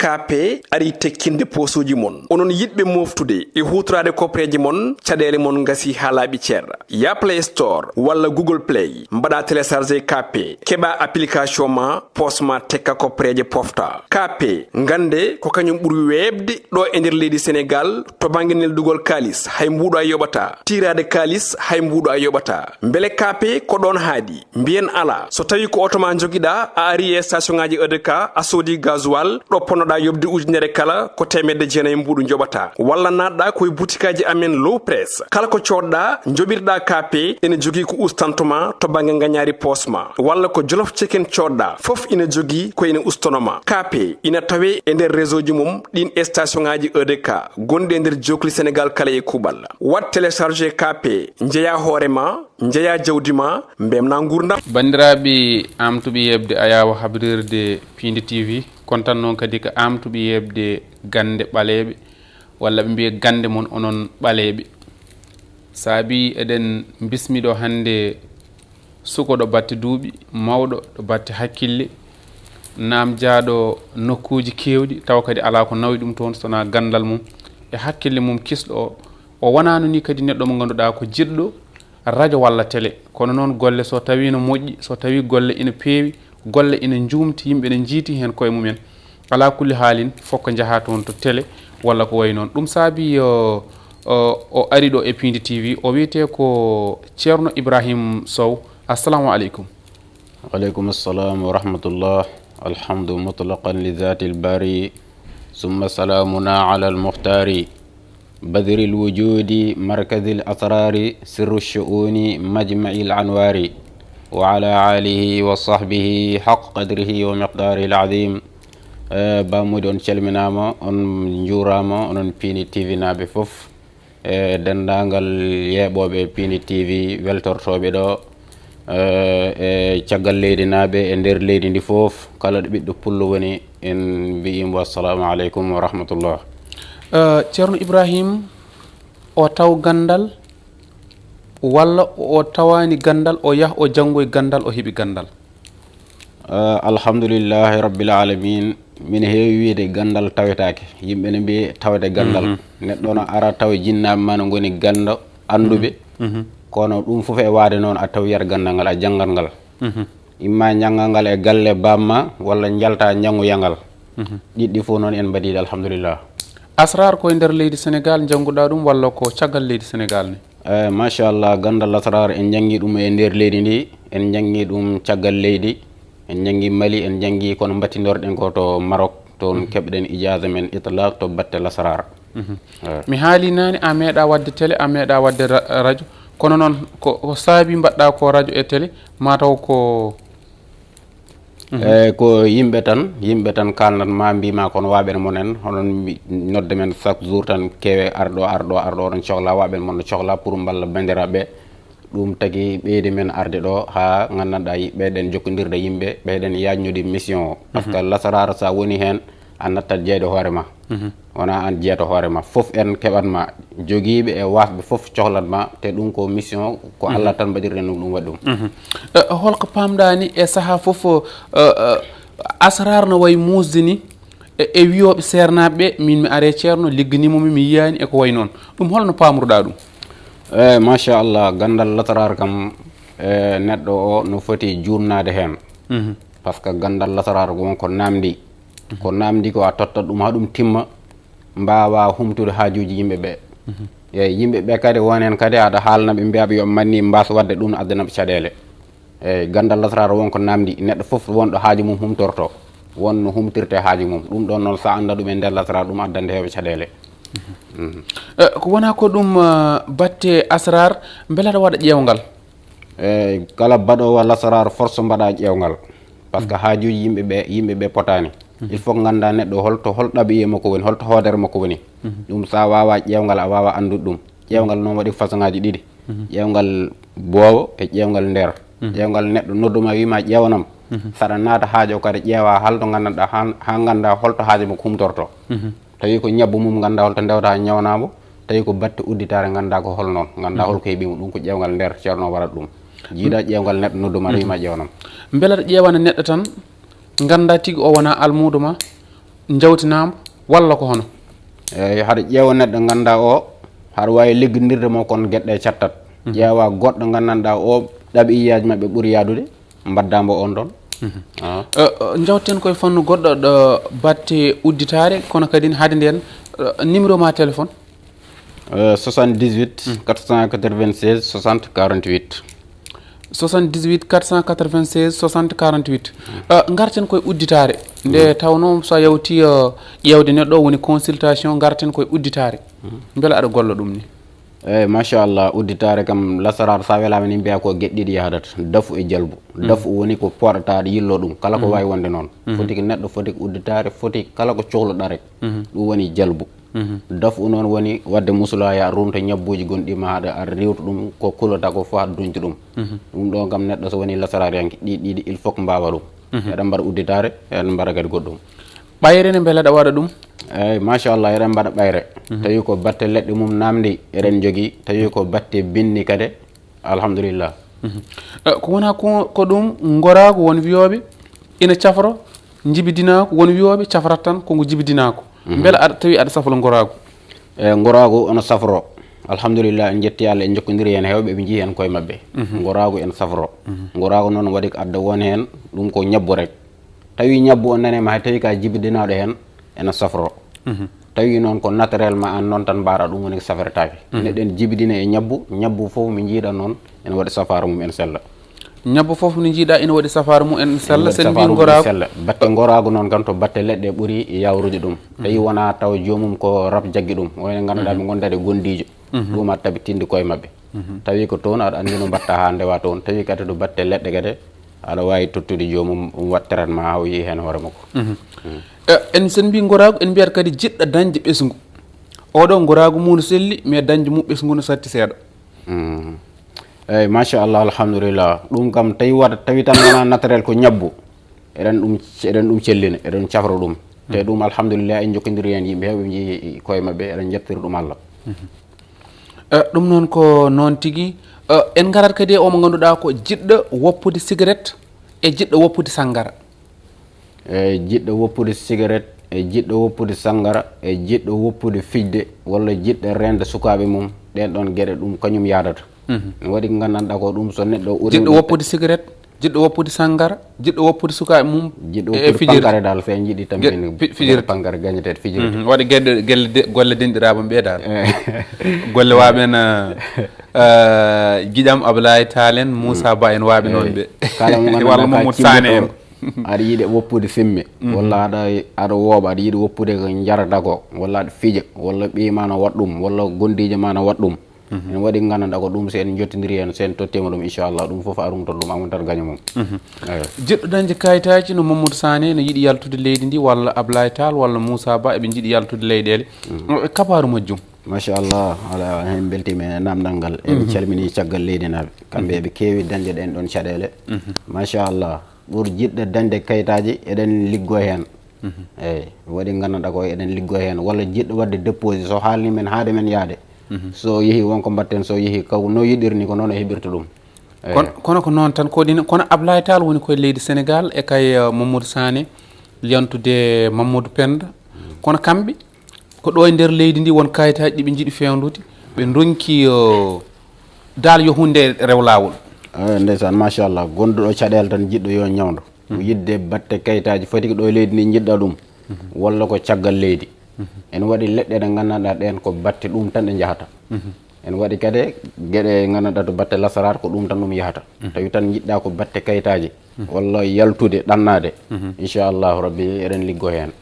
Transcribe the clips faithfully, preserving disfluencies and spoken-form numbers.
K P ari tekkinde poosuuji mon. Onon yiɗɓe mooftude e huutoraade kopreeje mon, caɗeele mon ngasi haa laaɓi cer. Ya Play Store walla Google Play, mbaɗa télécharger K P, keɓa application ma, poos ma tekka kopreeje pofta. K P, ngannde ko kañum ɓuri weeɓde ɗo e nder leydi Senegaal to bannge neldugol kaalis, hay mbuuɗo a yoɓata. Tiiraade kaalis, hay mbuuɗo a yoɓata. Mbele K P ko ɗoon haaɗi? Mbiyen alaa. So tawii ko oto ma njogiɗaa, a ari e station ŋaaji E D K, a soodi gasoil, ɗo ponnoɗaa yoɓde ujunere kala, ko teemedde jeenayi mbuuɗu njoɓataa. Walla naatɗaa ko e butikaaji amen Low Press. Kala ko coodɗaa, njoɓirɗaa K P, ene jogii ko ustanto ma to bannge ngañaari poos ma. Walla ko Jolof Chicken coodɗaa, fof ina jogii ko ina ustono ma. K P ina tawee e nder réseau ji mum ɗin e station ŋaaji E D K gonɗi e nder jookli Senegaal kala e kuuɓal. Waɗ télécharger K P, njeyaa hoore ma, njeyaa jawdi ma, mbemnaa nguurndam. Banndiraaɓe, am tuɓi yeɓde ayawa habrirde Piindi T V, kontan noon kadi ko am tuɓi yeɓde gannde ɓaleeɓe, walla ɓe mbiya gannde mon onon ɓaleeɓe. Saabi eɗen mbismi ɗo hannde suko ɗo batte duuɓi, mawɗo ɗo batte hakkille, naam jaaɗo nokkuuji keewɗi, tawa kadi alaa ko nawi ɗum toon, so wonaa ganndal mum e hakkille mum kisɗo o. O wonaano ni kadi neɗɗo mo ngannduɗaa ko jiɗɗo rajo walla télé. Kono noon golle so tawii no moƴƴi, so tawii golle ina peewi, golle ina njuumti, yimɓe ina njiiti heen koye mumen. Alaa kulli haalin, fof ko njaha toon to télé walla ko wayi noon. Ɗum saabi o, o, o ari ɗo e Piindi T V, o wiyetee ko Ceerno Ibrahim Sow. Assalamu aleykum. Wa aleykum assalam wa rahmatullah. Alhamdu mutlaqan li zati al-bari, summa salamuna ala al-muhtari, badri al-wujudi, markazi al-asrari, sirru al-shu'uni, majma'i al-anwari, wa ala alihi wa sahbihi haqq qadrihi wa miqdarihi al-azim. Eh, Ba Mody, on calminaama, on njuuraama, onon Piindi T V naaɓe fof. E denndaangal yeeɓooɓe Piindi T V weltortooɓe ɗo, e, e caggal leydi naaɓe e nder leydi ndi fof, kala ɗo ɓiɗɗo pullo woni, en mbiyii mo assalamu aleykum wa rahmatullah. Eh, Ceerno Ibrahim, o taw ganndal, walla o tawaani ganndal, o yah o janngoy ganndal, o heɓi ganndal? Eh, alhamdulillahi rabbil alamin. Min heewi wiyde ganndal tawetaake. Yimɓe ne mbiyi tawde ganndal. Mhm. Neɗɗo no ara tawa jinnaaɓe ma no ngoni ganndo annduɓe. Mhm. Kono ɗum fof e waade noon a tawi yiyat ganndal ngal, a janngat ngal. Mhm. Imma njanngal ngal e galle baam ma, walla njalta njanngoya ngal. Mhm. Ɗiɗɗi fof noon en mbaɗiiɗi, alhamdulillah. Asrar ko e nder leydi Senegaal njannguɗaa ɗum walla ko caggal leydi Senegaal ni? Eh, machallah, ganndal lasraar en njanngi ɗum e nder leydi ndi, en njanngi ɗum caggal leydi, en njanngi Mali, en njanngi kono mbattindoreɗen ko to Maroc, toon keɓɗen ijaaza men itlaq to batte lasraar. Mhm. Eh. Mi haali naane, a meeɗa waɗde télé, a meeɗa waɗde ra-, radio, kono noon ko, ko saabi mbaɗɗa ko radio e télé, mataw ko Mhm. Eh, ko yimɓe tan, yimɓe tan kaalnat ma, mbiima kono waaɓen mon en, hono mi nodde men chaque jour tan, kewe arɗo, arɗo, arɗo, oɗon cohla, waaɓen mon no cohla pour mballa banndiraaɓe. Ɗum tagi ɓeydi men arde ɗo, haa nganndanɗaa yi-, ɓeyɗen jokkondirde yimɓe, ɓeyɗen yaajnude mission o. Par ce que Mhm. lasaraara, so a woni heen, a nattat jeyde hoore ma. Mhm. Wona aan jeyata hoore ma. Fof en keɓat ma. Jogiiɓe e waasɓe fof cohlat ma. Te ɗum ko mission, ko Mhm. Allah tan mbaɗirɗen ɗum, ɗum waɗi ɗum. Mhm. Eh, holko paamɗaa ni e sahaa fof, eh, eh, asrar no wayi muusde ni, e, e wiyooɓe seernaaɓe ɓe, min mi aree ceerno, ligganiima mi, mi yiyaani e ko wayi noon. Ɗum holno paamruɗaa ɗum? Eh, machallah, ganndal lasaraar kam, eh, neɗɗo o no foti juutnaade heen. Mhm. Par ce que ganndal lasaraar ko won ko naamndi. Ko naamndi ko a tottat ɗum haa ɗum timma, mbaawa humtude haajuuji yimɓe ɓe. Mhm. Eeyi, yimɓe ɓe kadi won heen kadi aɗa haalna ɓe, mbiya ɓe yo ɓe manni mbaas waɗde ɗum, addana ɓe caɗeele. Eeyi, ganndal lasraar won ko naamndi, neɗɗo fof won ɗo haaju mum humtorto, won no humtirte haaju mum. Ɗum ɗoon noon, so a annda ɗum e nder lasraar, ɗum addande heewɓe caɗeele. Mhm. Eh, ko wona ko ɗum, eh, batte asraar, mbele aɗa waɗa ƴeewngal? Eeyi, kala baɗoowo lasaraar force mbaɗa ƴeewngal. Par ce que haajuuji yimɓe ɓe, yimɓe ɓe potaani. Mhm. Il faut ngannda neɗɗo holto, hol ɗabiye makko woni, holto hoodere makko woni. Mhm. Ɗum so a waawa ƴeewngal, a waawa anndude ɗum. Ƴeewngal noon waɗi façon ŋaaji ɗiɗi. Mhm. Ƴeewngal boowo e ƴeewngal nder. Mhm. Ƴeewngal neɗɗo nodduma wiima ƴeewnam. Mhm. Saɗa naata haajo kadi ƴeewa halto nganndanɗaa haa, haa ngannda holto haajo makko humtorto. Mhm. Tawi ko ñabbu mum, ngannda holto ndewta haa ñawna mo. Tawi ko batte udditaare, ngannda ko hol noon, ngannda Mhm. hol ko heɓi mo. Ɗum ko ƴeewngal nder, ceerno waɗat ɗum. Jiida ƴeewngal neɗɗo, nodduma, Mhm. rewima ƴeewnam. Mbela aɗa ƴeewana neɗɗo tan, ngannda tigi o wona almuudo ma, njawtinaama walla ko hono? Eyi, haɗa ƴeewa neɗɗo ngannduɗaa o, haɗa waawi liggondirde mo kono geɗe ɗe cattat. Ƴeewa goɗɗo ngannduɗaa o, ɗabi'iyaaji maɓɓe ɓuri yaadude, mbaɗdaa mbo on ɗon. Ah. Eh, eh, njawten koye fannu goɗɗo ɗo batte udditaare, kono kadi hade nden, eh, numéro ma téléphone? Eh, soixante-dix-huit, quatre cent quatre-vingt-seize, soixante, quarante-huit. Soixante-dix-huit, quatre cent quatre-vingt-seize, soixante, quarante-huit. Eh, ngarten koye udditaare. Nde tawnoo so a yawti, eh, ƴeewde neɗɗo woni consultation, ngarten koye udditaare. Mbela aɗa golla ɗum ni? Eyi, machallah, udditaare kam, lasaraar, so a welaama ni, mbiyaa ko geɗe ɗiɗi yahdata, dafu e jalbu. Dafu woni ko pooɗata aɗa yillo ɗum, kala ko waawi wonde noon. Foti ko neɗɗo, foti ko udditaare, foti kala ko cohluɗaa rek. Ɗum woni jalbu. Dafu noon woni waɗde musulaa, ya runta ñabbuuji gonɗi ma, haɗa, aɗa riiwta ɗum, ko kulata ko fof, haɗa duñta ɗum. Ɗum ɗo kam, neɗɗo so woni lasaraariyanke, ɗi ɗiɗi il faut ko mbaawa ɗum. Eɗen mbaɗa udditaare, eɗen mbaɗa kadi goɗɗum. Ɓayre ne, mbele aɗa waɗa ɗum? Eyi, machallah, eɗen mbaɗa ɓayre. Tawi ko batte leɗɗe mum naamndi eɗen njogii, tawi ko batte binni kadi, alhamdulillah. Eh, ko wona ko, ko ɗum ngoraagu, won wiyooɓe ina cafro njibidinaaku, won wiyooɓe cafrat tan ko ngu jibidinaaku. Mbele aɗa tawi aɗa safro ngoraagu? E ngoraagu ono safro. Alhamdulillah, en njetti Allah, en njokkondiri heen heewɓe, ɓe njii heen koye maɓɓe. Ngoraagu en safro. Ngoraagu noon waɗi ko adda won heen, ɗum ko ñabbu rek. Tawi ñabbu on nane ma, hay tawi ka jibidinaaɗo heen, ena safro. Tawi noon ko naturellement aan noon tan mbaɗa ɗum woni ko safretaake. Neɗɗo en jibidina e ñabbu, ñabbu fof mi njiiɗa noon ene waɗi safaara mum en sella. Ñabbu fof no njiiɗa ina waɗi safaara mum en sella, sen mbi ngoraagu. Batte ngoraagu noon kam to batte leɗɗe ɓuri yawrude ɗum. Tawi wona taw joomum ko rab jaggi ɗum. Wayno ngannduɗaa ɓe ngondaade gondiijo. Ɗum aɗa tabitinde koye maɓɓe. Tawi ko toon aɗa anndi no mbatta haa ndewa toon. Tawi kadi to batte leɗɗe kadi aɗa waawi tottude joomum, um waɗ traitement haa o yiyi heen hoore makko. Eh, en sen mbi ngoraagu, en mbiyat kadi jiɗɗo dañde ɓesngu. Oɗo ngoraagu mum no selli, mais dañde mum ɓesngu no satti seeɗa. Mm. Eyi, machallah, alhamdulillah. Ɗum kam tawi wata, tawi tan wona naturel ko ñabbu. Eɗen ɗum, eɗen ɗum cellina, eɗen cafra ɗum. Te ɗum, alhamdulillah, en njokkondiri heen yimɓe heewɓe, njii koye maɓɓe, eɗen njettira ɗum Allah. Eh, ɗum noon ko noon tigi. Eh, en ngarat kadi e o mo ngannduɗaa ko jiɗɗo woppude cigarette e jiɗɗo woppude sanngara. E jiɗɗo woppude cigarette, e jiɗɗo woppude sanngara, e jiɗɗo woppude fijde, walla jiɗɗo reende sukaaɓe mum, ɗeen ɗoon geɗe ɗum kañum yahdata. No waɗi ko nganndanɗaa ko ɗum, so neɗɗo uri jiɗɗo woppude cigarette, jiɗɗo woppude sanngara, jiɗɗo woppude sukaaɓe mum, jiɗɗo e woppude fijirde. Pankare dal, so en njiɗi tan. Ge-, pi-, fijirde. Pankare gañeteeɗo fijirde. Mhm. Waɗi geɗe, gelle de-, golle denɗiraaɓe ɓe dal. Eh. Golle waaɓe en, eh, eh, giƴam Ablaye Tall en, Moussa Ba en waaɓe noon ɓe. Kala mo ngannduɗaa walla ka Mamadou Sané en. Aɗa yiɗi woppude fimme, walla aɗa, aɗa wooɓa, aɗa yiɗi woppude ko njarata ko, walla aɗa fija, walla ɓiy ma na waɗ ɗum, walla gondiijo ma na waɗ ɗum. Ene waɗi nganndanɗaa ko ɗum, so en njottondiri heen, so en tottiima ɗum, inchallah, ɗum fof a rumtat ɗum, a wontat gaño mum. Eyo. Jiɗɗo dañde kayitaaji no Mamadou Sané no yiɗi yaltude leydi ndi, walla Ablaye Tall, walla Moussa Ba, eɓe njiɗi yaltude leyɗeele. E kabaaru majjum? Machallah, ala, en mbeltiima e naamndal ngal. Eɓe calmini caggal leydi naaɓe. Kamɓe eɓe keewi dañde ɗeen ɗoon caɗeele. Machallah. Ɓur jiɗɗo dañde kayitaaji, eɗen liggoo heen. Eyi, waɗi nganndanɗaa ko eɗen liggoo heen. Walla jiɗɗo waɗde déposé, so haalni men haade men yahde. So yehi won ko mbaɗten, so yehi kaw no yiɗiri ni, ko noon o heɓirta ɗum. Eyi. Kono, kono ko noon tan, ko ɗin, kono Ablaye Tall woni koye leydi Sénégal e kay, eh, Mamadou Sané, yantude Mamadou Penda. Kono kamɓe, ko ɗo e nder leydi ndi won kayitaaji ɗi ɓe njiɗi fewndude, ɓe ndonki, eh, dal yo huunde rew laawol. Eh, ndeysaan, machallah, gonduɗo caɗeele tan jiɗɗo yo ñawdo. Ko yiɗde batte kayitaaji, foti ko ɗo e leydi ndi njiɗɗa ɗum, walla ko caggal leydi. Ene waɗi leɗɗe ɗe nganndanɗaa ɗeen ko batte ɗum tan ɗe njahata. Ene waɗi kadi geɗe nganndanɗaa to batte lasaraar ko ɗum tan ɗum yahata. Tawi tan njiɗɗaa ko batte kayitaaji, walla yaltude, ɗannaade. Inchallahu Rabbi, eɗen liggoo heen.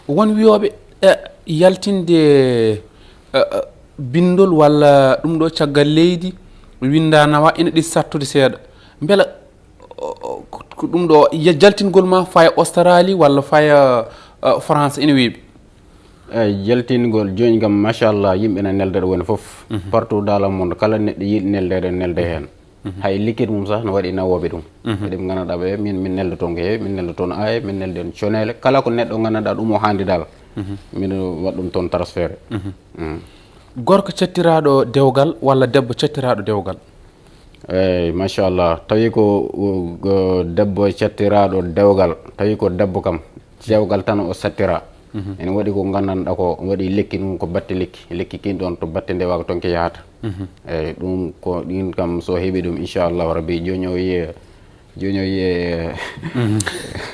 Won wiyooɓe, eh, yaltinde, eh, eh, binndol walla ɗum ɗo caggal leydi, winnda nawa ina ɗi sattude seeɗa. Mbela o, o, ko, ko ɗum ɗo, ya-, jaltingol ma faya Australie walla faya, uh, France ene weeɓi? Eyi, jaltingol jooni kam, machallah, yimɓe ne nelda ɗo woni fof. Partout dans le monde, kala neɗɗo yiɗi neldeede, nelda heen. Hay liquide mum sah no waɗi nawooɓe ɗum. Eɗen nganndanɗaa ɓe, min, min nelda toon ko heewi, min nelda toon aaye, min nelda toon coneele. Kala ko neɗɗo nganndanɗaa ɗum o haandi dal, min waɗ ɗum toon transféré. Gorko cattiraaɗo dewgal walla debbo cattiraaɗo dewgal? Eyi, machallah. Tawi ko, uh, debbo cattiraaɗo dewgal, tawi ko debbo kam, Cewgal tan o sattira. Ene waɗi ko nganndanɗaa ko waɗi lekki ɗum ko batte lekki. Lekki kin ɗon to batte nde waga tonke yahata. Eyyi, ɗum ko ɗin kam so heɓi ɗum, inchallahu rabbi, joni o yiye, joni o yiye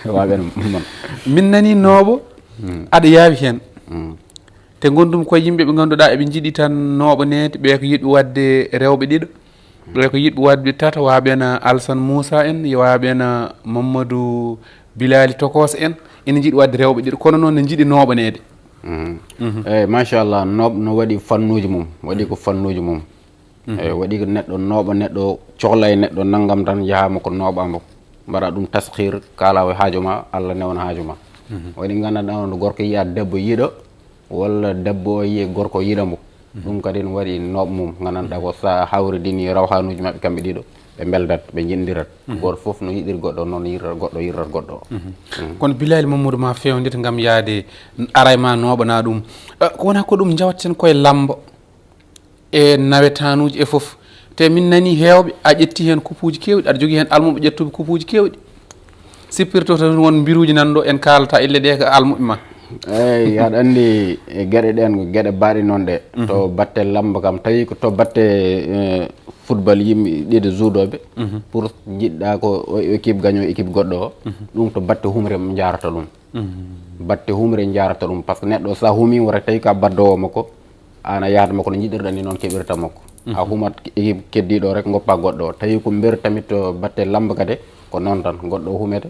waɓen mon. Min nani nooɓo, aɗa yaawi heen. Te gondumi koye yimɓe ɓe ngannduɗaa eɓe njiɗi tan nooɓaneede, ɓe ko yiɗɓe waɗde rewɓe ɗiɗo. Ɓe ko yiɗɓe waɗde tato, waɓena Alsan Moussa en, waɓena Mamadou Bilali Tokos en, ina njiɗi waɗde rewɓe ɗiɗo, kono noon ne njiɗi nooɓaneede. Eyyi, machallah, nooɓ no waɗi fannuuji mum, waɗi ko fannuuji mum. Eyyi, waɗi ko neɗɗo nooɓa neɗɗo, cohla e neɗɗo nanngam tan, yaha mo ko nooɓa mo. Mbaɗa ɗum taskhir, kala o haaju ma, Allah newna haaju ma. Waɗi nganndanɗaa on gorko yiya debbo yiɗo, walla debbo o yiye gorko yiɗa mo. Ɗum kadi no waɗi nooɓ mum, nganndanɗaa ko sa hawridini rawhanuuji maɓɓe kamɓe ɗiɗo, ɓe mbeldat, ɓe njinndirat. Gooto fof no yiɗiri goɗɗo, noon yiɗrat goɗɗo, yiɗrat goɗɗo. Kono Bilali Mamadou ma fewnde ngam yaade aray ma nooɓana ɗum. Eh, ko wona ko ɗum njawatten koye lamba e nawetanuuji e fof. Te min nani heewɓe a ƴetti heen kupuuji keewɗi, aɗa jogii heen almuɓe ƴettuɓe kupuuji keewɗi. Sippirto tan won mbiruuji nan ɗo en kaalata ille ɗe ko almuɓe ma. Eyyi, aɗa anndi e geɗe ɗen ko geɗe baaɗe noon ɗe. To batte lamba kam, tawi ko to batte, eh, football yimɓe ɗiɗo juudoɓe. Pour jiɗɗa ko o équipe gagnant équipe goɗɗo o. Ɗum to batte humre njarata ɗum. Batte humre njarata ɗum, par ce que neɗɗo sa humi wota tawi ka baddowo makko, an a yahata makko no jiɗirɗa ni noon keɓirta makko. A humat équipe keddiɗo rek goppa goɗɗo o. Tawi ko mberu tamit to batte lamba kadi ko noon tan, goɗɗo o humete,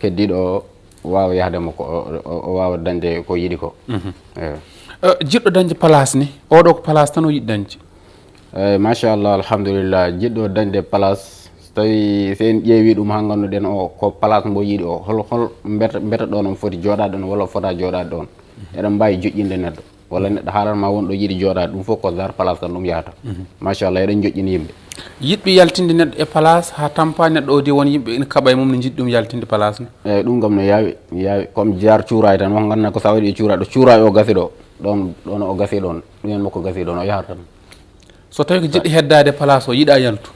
keddiɗo o wawa yahde makko, o, o, o wawa dañde ko yiɗi ko. Eyyi. Eh, jiɗɗo dañde place ni, oɗo ko place tan o yiɗi dañde? Eyyi, machallah, alhamdulillah, jiɗɗo dañde place, so tawi so en ƴeewi ɗum ha ganduɗen o ko place mbo yiɗi o, hol, hol mbeta, mbeta ɗon on foti jooɗade ɗon walla fota jooɗade ɗon? Eɗen mbawi joƴƴinde neɗɗo. Walla neɗɗo haalan ma won ɗo yiɗi jooɗaade, ɗum fof ko dar place tan ɗum yahata. Machallah, eɗen joƴƴini yimɓe. Yiɗɓe yaltinde neɗɗo e place haa tampa neɗɗo o de, won yimɓe ina kaɓa e mum, ne njiɗi ɗum yaltinde place ne. Eyyi, ɗum kam no yaawi, yaawi. Comme jaar cuuraay tan, on nganndaa ko sa waɗi e cuuraay, ɗo cuuraay o gasi ɗo, ɗon, ɗon o gasi ɗon, ɗum en makko gasi ɗon, o yahata tan. So tawi ko jiɗɗo heddaade place o, yiɗa yaltu?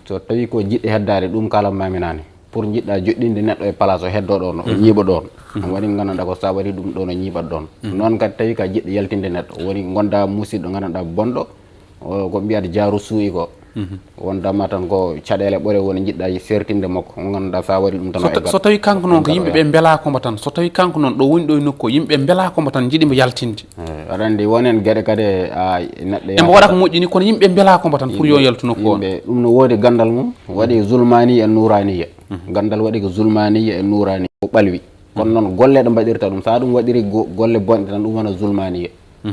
So tawi ko jiɗɗo heddaade, ɗum kalan mami naane. Pour jiɗɗa joɗɗinde neɗɗo e place o heddo ɗon, o ñiiɓa ɗon. Ɗum waɗi nganndanɗaa ko sa waɗi ɗum ɗon, o ñiiɓat ɗon. Noon kadi tawi ka jiɗɗo yaltinde neɗɗo, woni gonda musiɗɗo nganndanɗaa bonɗo, o, ko mbiyata jaaru suuyi ko. Wondama tan ko caɗeele ɓore woni jiɗɗa sertinde makko, o nganndanɗaa sa waɗi ɗum tan o eggat. So tawi kanko noon ko yimɓe ɓe mbelaa ko mbo tan, so tawi kanko noon ɗo woni ɗo e nokku o, yimɓe ɓe mbelaa ko mbo tan njiɗi mbo yaltinde. Eyyi, aɗa anndi wonen geɗe kadi a neɗɗo. Embo waɗa ko moƴƴini, kono yimɓe mbelaa ko mbo tan pour yo yaltu nokku o. Yimɓe, ɗum no woodi gandal mum, waɗi zulmaniya e nuraniya. Gandal waɗi ko zulmaniya e nuraniya, o ɓalwi. Kono noon golle ɗe mbaɗirta ɗum, so a ɗum waɗiri go-, golle bonɗe tan, ɗum wona zulmaniya.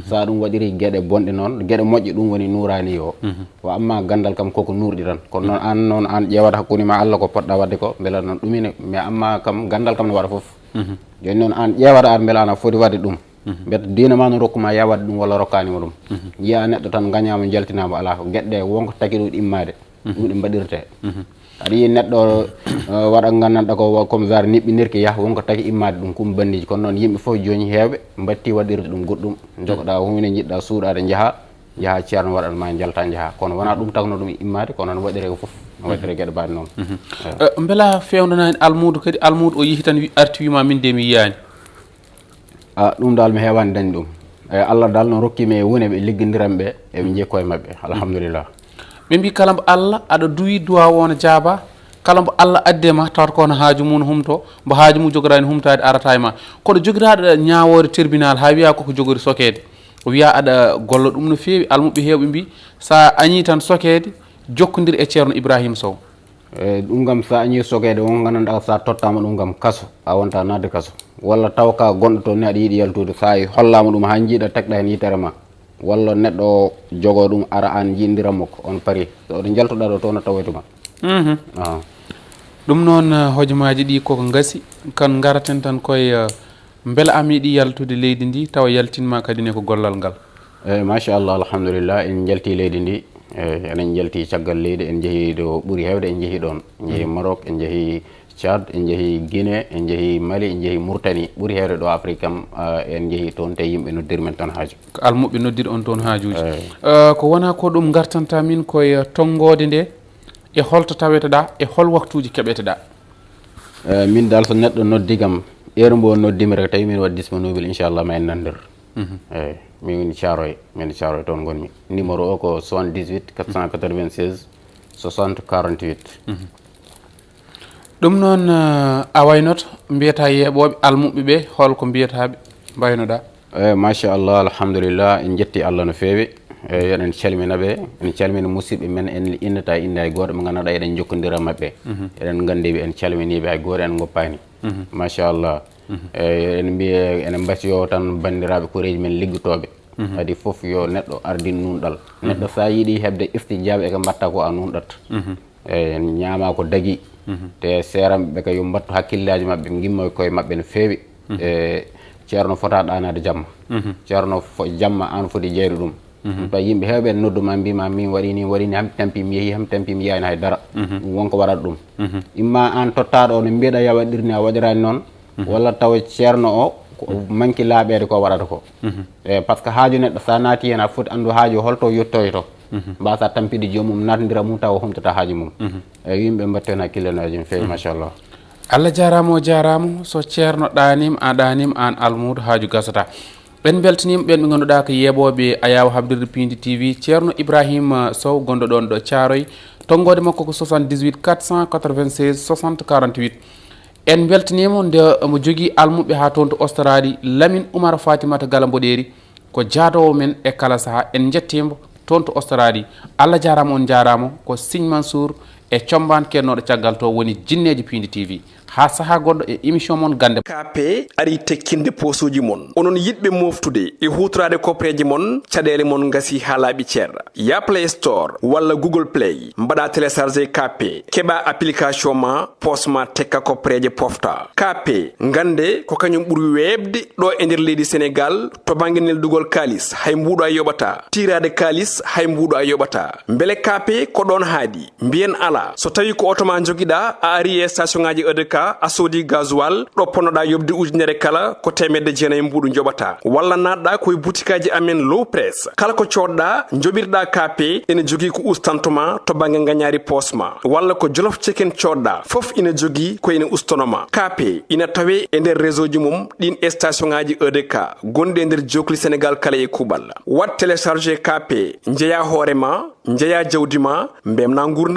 So a ɗum waɗiri geɗe bonɗe noon, geɗe moƴƴe ɗum woni nuraniya o. Wa amma gandal kam koko nurɗi tan. Kono noon an noon an ƴeewata hakkunde ma Allah ko poɗɗa waɗde ko, mbela noon ɗumine, mais amma kam gandal kam no waɗa fof. Joni noon an ƴeewata ar mbela ana foti waɗde ɗum. Mbete diina ma no rokku ma ya waɗ ɗum walla rokkaani ma ɗum. Yiya neɗɗo tan ngañaama jaltinaama alaa ko geɗɗe wonko taki ɗum immaade. Ɗum ɗe mbaɗirte. Aɗa yiyi neɗɗo, eh, waɗa nganndanɗaa ko wa-, comme genre niɓɓinirki yah wonko taki immaade ɗum kum banndiiji. Kono noon yimɓe fof jooni heewɓe mbatti waɗirde ɗum goɗɗum. Jogoɗaa huunde njiɗɗaa suuɗaade njaha, njaha ceerno waɗan ma njalta njaha. Kono wonaa ɗum tagno ɗum immaade, kono no waɗiree ko fof. No waɗiree geɗe baaɗe noon. Eh, mbela fewndana en almuudo kadi, almuudo o yihi tan wi-, arti wima min de mi yiyaani. A, ɗum dal mi heewani dañde ɗum. E, Allah dal no rokki mi e wune ɓe liggondiran ɓe, eɓe njii koye maɓɓe. Alhamdulillah. Ɓe mbi kala mbo Allah aɗa duwi duwa o no jaaba, kala mbo Allah addi e ma tawata ko hono haaju mum no humto, mbo haaju mum jogoraani humtaade arata e ma. Kono jogiraaɗo ñaawoore tribunal haa wiya koko jogori sokeede. O wiya aɗa golla ɗum no feewi, almuɓɓe heewɓe mbi sa añi tan sokeede, jokkondir e Ceerno Ibrahima Sow. E, ɗum kam, so a añii sokeede, won nganndanɗaa, so a tottaama ɗum kam kaso, a wonta naatde kaso. Walla taw ka gonɗo toon ne aɗa yiɗi yaltude, so a hollaama ɗum haa njiiɗa, tagɗa heen yitere ma. Walla neɗɗo o jogoo ɗum, ara aan njiɗndira mo ko, on pari. So oɗo njaltuɗaa ɗo, toon o tawoyta ma. Mhm. Ah. Ɗum noon, eh, hojomaaji ɗi koko ngasi, kan ngaraten tan koye, eh, Mbela a meeɗi yaltude leydi ndi, tawa yaltinma kadi ne ko gollal ngal? Eyi, machallah, alhamdulillah, en njalti leydi ndi. Eyi, eɗen njalti caggal leydi, en njehi ɗo ɓuri heewde, en njehi ɗoon. En njehi Maroc, en njehi Tchad, en njehi Guinée, en njehi Mali, en njehi Mauritanie. Ɓuri heewde ɗo Afrique kam, ah, en njehi toon, te yimɓe noddiri men toon haaju. Ko almuɓɓe noddiri on toon haajuuji. Eyi. Eh, ko wona ko ɗum ngartanta min koye tonngoode nde, e holto taweteɗaa, e hol waktuuji keɓeteɗaa? Eh, min dal, so neɗɗo noddi kam, Heure mbo noddimi rek, tawi min waɗi disponible, inchallah ma en nandir. Eyi, min woni Thiaroye, min Thiaroye toon ngonmi. Numéro o ko soixante-dix-huit quatre cent quatre-vingt-seize soixante quarante-huit. Ɗum noon, eh, a waynoto mbiyata yeeɓooɓe almuɓɓe ɓe, holko mbiyataɓe, mbaynoɗa? Eyi, machallah, alhamdulillah, en jetti Allah no feewi. Eyi, eɗen calmina ɓe, en calmina musidɓe men, en innata innde hay gooto ɓe ngannduɗaa eɗen jokkondira maɓɓe. Eɗen nganndi ɓe, en calminiiɓe, hay gooto en ngoppaani. Machallah. Eyi, eɗen mbiya, eɗen mbasiyo tan banndiraaɓe koreeji men liggotooɓe. Kadi fof yo neɗɗo ardin nuunɗal. Neɗɗo so a yiɗi heɓde istijaabe e ko mbatta ko a nuunɗat. Eyi, en ñaama ko dagi. Te seeranɓe ɓe kay yo mbattu hakkillaaji maɓɓe, ngimma e koye maɓɓe no feewi. E ceerno fota ɗaanaade jamma. Ceerno fo jamma aan foti jeyde ɗum. Ɗum tawi yimɓe heewɓe en nodduma mbima min waɗi ni, waɗi ni, ham tampi mi yeehi, ham tampi mi yiyani hay dara. Ɗum wonko waɗata ɗum. Imma aan tottaaɗo o no mbiyeɗa ya waɗir ni a waɗirani noon. Walla tawa ceerno o ko manki laaɓeede ko waɗata ko. E par ce que haaju neɗɗo so a naati heen a foti anndu haaju o holto yettoyto. Mbasa tampide joomum naatondira mum tawa o humtata haaju mum. E yimɓe mbatten hakkille no ajum feewi machallah. Allah jaaraama, o jaaraama. So ceerno ɗaaniima, a ɗaaniima, aan almuudo, haaju gasata. En mbeltaniima ɓeen ɓe ngannduɗaa ko yeeɓooɓe Ayaawo Habdirde Piindi T V, ceerno Ibrahima Sow, gonɗo ɗoon ɗo Thiaroye. Tonngoode makko ko soixante-dix-huit quatre cent quatre-vingt-seize soixante quarante-huit. En mbeltaniima nde omo jogii almuɓɓe haa toon to Australie, Lamine Oumar Fatimata Gala Mboɗeeri, ko jaadoowo men e kala sahaa. En njettiima toon to Australie. Allah jaaraama, on njaaraama. Ko Siñ Mansour e Combaan keɗnooɗo caggal to woni Jinneeji Piindi T V. Haa sahaa goɗɗo e émission mon Gannde. K P arii tekkinde poosooji mon. Onon yiɗɓe mooftude e huutoraade koppareeje mon, caɗeele mon ngasii haa laaɓi cer. Yah Play Store walla Google Play, mbaɗaa télécharger K P, keɓaa application ma, poos ma tekka koppareeje pofta. K P, ngannde ko kañum ɓuri weeɓde ɗo e nder leydi Senegaal to bannge neldugol kaalis, hay mbuuɗu a yoɓataa. Tiiraade kaalis, hay mbuuɗu a yoɓataa. Mbele K P ko ɗoon haaɗi? Mbiyen alaa. So tawii ko oto ma njogiɗaa, a arii e station ŋaaji E D K, a soodii gasoil, ɗo ponnoɗaa yoɓde ujunere kala, ko teemedde jeenayi mbuuɗu njoɓataa. Walla naatɗaa ko e butikaaji amen Low Press. Kala ko coodɗaa, njoɓirɗaa K P, ene jogii ko ustantoo ma to bannge ngañaari poos ma. Walla ko Jolof Chicken coodɗaa, fof ina jogii ko ene ustanoo ma. K P ina tawee e nder réseau ji mum ɗiin e station ŋaaji E D K gonɗi e nder jookli Senegaal kala e kuuɓal. Waɗ télécharger K P, njeyaa hoore ma, njeyaa jawdi ma, mbeltinaa nguurndam.